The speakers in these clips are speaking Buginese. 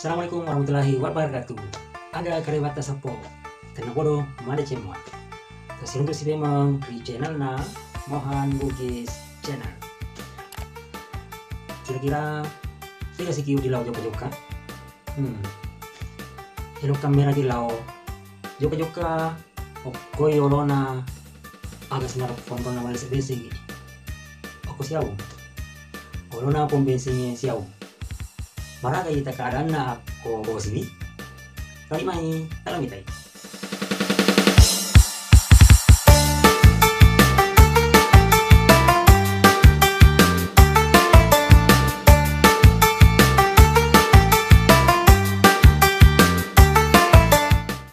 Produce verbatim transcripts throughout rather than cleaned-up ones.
Assalamualaikum warahmatullahi wabarakatuh. Aga karebatta sappo? Tennapodo madeceng mua. Tasiruntu si memang ri channelna Mohan Bugis Channel. Kira-kira tega siki udding lao jokka-jokka? Hmm. Elo kamera ki lao jokka-jokka, okkoi olona aga smartphone rona malese bensingi. Okko siaung. Olona pom bensingi siaung. Maraga ita keadaanna ko bosiwi? Tali mai, tala mitai.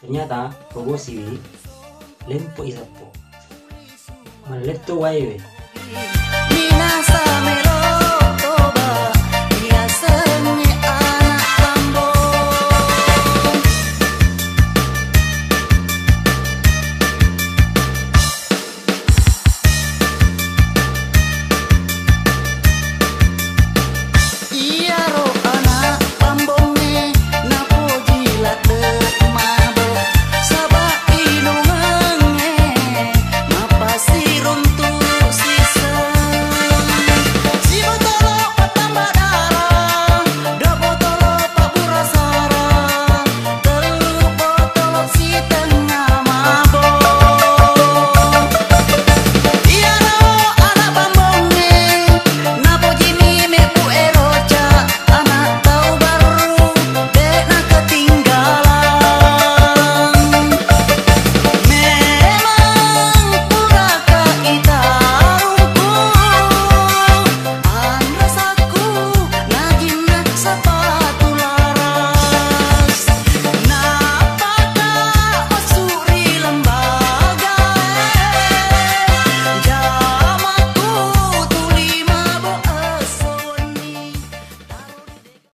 Ternyata ko bosiwi lempo i sappo. Malletto waewe.